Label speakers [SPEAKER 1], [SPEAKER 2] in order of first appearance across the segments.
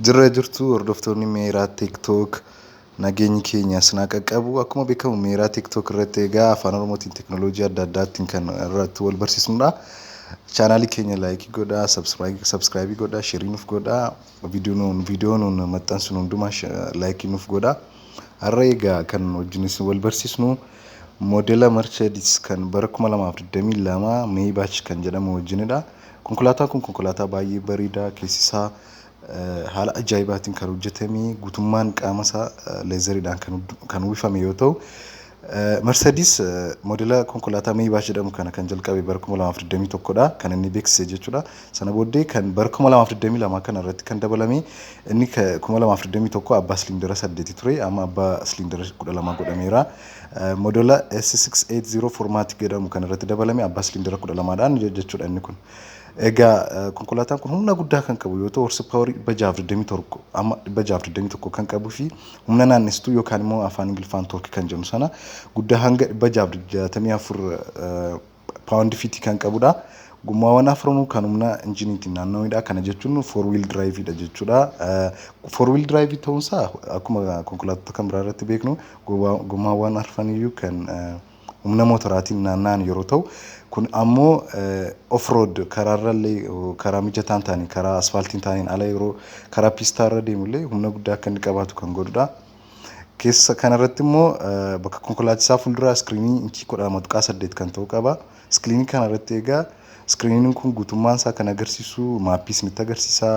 [SPEAKER 1] Jirra jirtu, hordoftoonni Meeraa TikTok, nageenyi keenya sinaa qaqqabu. Akkuma beekamu Meeraa TikTok irratti egaa Afaan Oromootiin teekinooloojii adda addaatiin kan irratti wal barsiisnudha. Chaanaalii keenya like godhaa, subscribe godhaa, share nuuf godhaa, viidiyoo nuun maxxansinu hundumaa like nuuf godhaa. Har'a egaa kan wajjin isin wal barsiisnu moodela Mercedes kan bara 2022 Maybach kan jedhamu wajjinidha. Konkolaataan kun konkolaataa baay'ee bareedaa, keessi isaa haala ajaa'ibaatiin kan hojjetame, guutummaan qaama isaa leatheriidhaan kan uwwifame yoo ta'u, Mercedes moodela konkolaataa Maybach jedhamu kana kan jalqabe bara 2021dha kan inni beeksise jechuudha. Sana booddee kan bara 2022 kana irratti kan dabalame. Inni 2021 abbaa siliindara 8 ture, amma abbaa siliindara 12 godhameera. Moodela S680 4MATIC jedhamu kan irratti dabalame abbaa siliindara 12dhaan jechuudha inni kun. Egaa konkolaataan kun humna guddaa kan qabu yoo ta'u, horse power 621 amma 621 kan qabuu fi humna naannestuu yookaan immoo afaan Ingiliffaan torque kan jennu sana guddaa hanga 664 pound feet kan qabudha. Gommaawwan afranuu kan humna injiniitiin naanna'udha. Kana jechuun four wheel driveidha jechuudha. Four wheel drive ta'uunsaa akkuma konkolaattota kan biraa irratti beeknu gommaawwan arfaniyyuu kan humna motoraatiin naanna'an yeroo ta'u, kun ammoo off-road karaarrallee, karaa mijataa hin taane, karaa asfaaltii hin taaneen ala yeroo karaa piistaarra deemullee humna guddaa akka inni qabaatu kan godhudha. Keessa kanarratti immoo bakka konkolaachisaa fuulduraa iskiriinii inchii 12.8 kan ta'u qaba. Iskiriinii kanarratti egaa iskiriiniin kun guutummaan isaa kan agarsiisu map isinitti agarsiisa,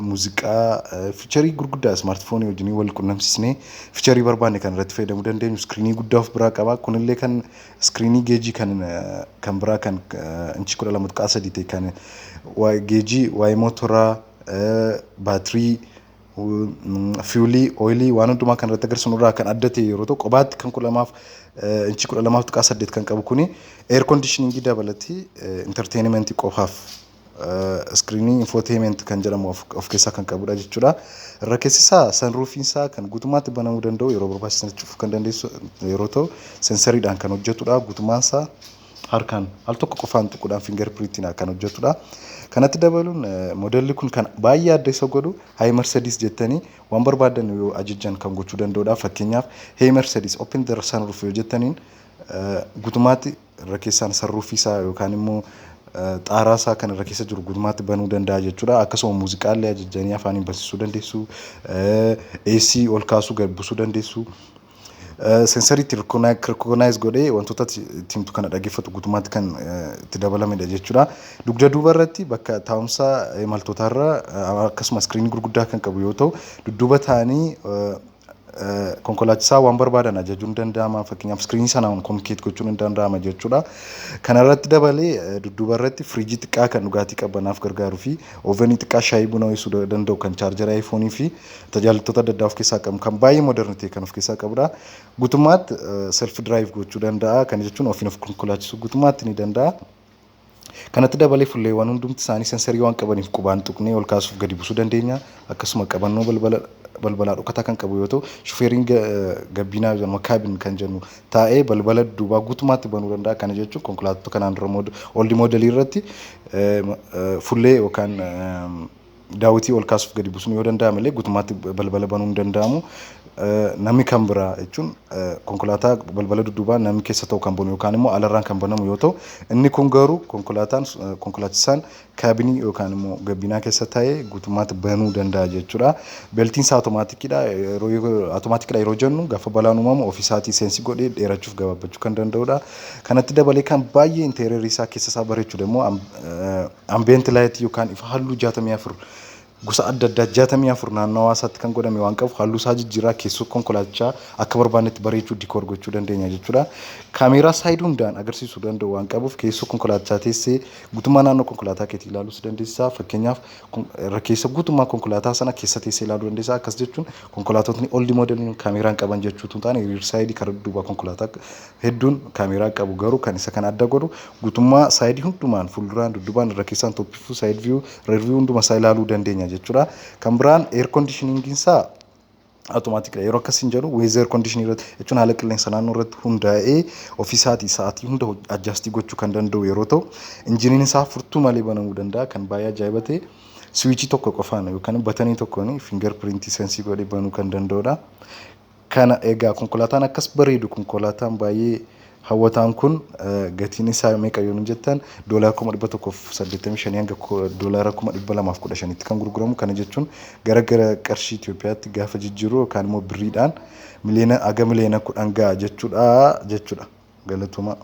[SPEAKER 1] muuziqaa, feature gurguddaa smartphone wajjin wal qunnamsiisnee feature barbaanne kan irratti fayyadamuu dandeenyu iskiriinii guddaa of biraa qaba. Kunillee kan iskiriinii geejii kan biraa kan inchii 12.3 ta'e kan geejii waa'ee mootoraa, baatirii, fuel, oil waan hundumaa kan irratti agarsiisnu irraa kan adda ta'e yeroo ta'u, qobaatti kan 12f inchii 12.8 kan qabu kuni air conditioning dabalatee entertainment qofaaf iskiriinii infotainment kan jedhamu of keessaa kan qabudha jechuudha. Irra keessisaa sunroofiin isaa kan guutummaatti banamuu danda'u, yeroo barbaachisan cufuu kan dandeessu yeroo ta'u, sensoriidhaan kan hojjetudha. Guutummaan isaa harkaan al tokko qofaan tuquudhaan, fingerprintiin kan hojjetudha. Kanatti dabaluun moodelli kun kan baay'ee adda isa godhu "Hey Mercedes" jettanii waan barbaadan yoo ajajjan kan gochuu danda'udha. Fakkeenyaaf "Hey Mercedes, open the sunroof" yoo jettaniin, guutummaatti irra keessaan sunroof isaa yookaan immoo xaaraa isaa kan irra keessa jiru guutummaatti banuu danda'a jechuudha. Akkasuma muuziqaallee ajajjanii afaaniin barsiisuu dandeessu. AC ol kaasuu, gad buusuu dandeessu. Sensor itti recognize godhee wantoota itti himtu kana dhaggeeffatu guutummaatti kan itti dabalamedha jechuudha. Dugda duuba irratti bakka taa'umsa imaltootaarra akkasuma iskiriinii gurguddaa kan qabu yoo ta'u, dudduuba taa'anii konkolaachisaa waan barbaadan ajajuun danda'ama. Fakkeenyaaf iskiriinii sanaan communicate gochuun ni danda'ama jechuudha. Kana irratti dabalee dudduuba irratti firiijii xiqqaa kan dhugaatii qabbanaaf gargaaruu fi oven xiqqaa shaayii buna ho'isuu danda'u kan charger iPhone fi tajaajiloota adda addaa of keessaa qabu kan baay'ee modern ta'e kan of keessaa qabudha. Guutummaatti self drive gochuu danda'a. Kana jechuun ofiin of konkolaachisuu guutummaatti ni danda'a. Kanatti dabalee fulleewwan hundumti isaanii sensor waan qabaniif qubaan tuqnee ol kaasuuf gadi buusuu dandeenya. Akkasuma qabannoo balbala balbalaa dhokataa kan qabu yoo ta'u, shufeeriin gabbinaa jennu, cabin kan jennu taa'ee balbala duubaa guutummaatti banuu danda'a. Kana jechuun konkolaattota kanaan dura old model irratti fullee yookaan daawwitii ol kaasuuf gadi buusuun yoo danda'ame illee guutummaatti balbala banuun hin danda'amu. Namni kan biraa jechuun konkolaataa balbala dudduubaa namni keessa ta'u kan banu yookaan immoo alarraan kan banamu yoo ta'u, inni kun garuu konkolaataan konkolaachisaan cabin yookaan immoo gabbinaa keessa taa'ee guutummaatti banuu danda'a jechuudha. Beltiin isaa automaticiidha. Yeroo automaticiidha yeroo jennu, gaafa balaan uumamu ofiisaatii sense godhee dheerachuuf gabaabbachuu kan danda'udha. Kanatti dabalee kan baay'ee interior isaa keessa isaa bareechu immoo ambient light yookaan ifa halluu 64 gosa adda addaa 64 naannawaa isaatti kan godhame waan qabuuf, halluu isaa jijjiiraa keessoo konkolaachaa akka barbaannetti bareechuu, decor gochuu dandeenya jechuudha. Kaameeraa side hundaan agarsiisuu danda'u waan qabuuf, keessoo konkolaatichaa teessee guutummaa naannoo konkolaataa keetii ilaaluus dandeessa. Fakkeenyaaf irra keessa guutummaa konkolaataa sana keessa teessee ilaaluu dandeessa. Akkas jechuun konkolaatotni old modeliin kaameeraa hin qaban jechuutu hin taane, rear side karaa dudduubaa konkolaataa hedduun kaameeraa qabu, garuu kan isa kana adda godhu guutummaa side hundumaan, fuulduraan, dudduubaan, irra keessaan, top view, side view, rear view hunduma isaa ilaaluu dandeenya jechuudha. Kan biraan air conditioningiin isaa automaticidha. Yeroo akkasiin jedhu, weather condition irratti jechuun haala qilleensa naannoo irratti hundaa'ee ofiisaatii sa'aatii hunda adjust gochuu kan danda'u yeroo ta'u, injiniin isaa furtuu malee banamuu danda'a. Kan baay'ee ajaa'iba ta'e Switchii tokko qofaan yookaan buttonii tokkoon fingerprintii sense godhee banuu kan danda'udha. Kana egaa konkolaataan akkas bareedu, konkolaataan baay'ee hawwataan kun gatiin isaa meeqa yoo jettan, $185,000 hanga $215,000tti kan gurguramu. Kana jechuun gara gara qarshii Itoophiyaatti gaafa jijjiiru yookaan immoo birriidhaan miliyoona aga 10 miliyoona ga'a jechuudha. Galatoomaa.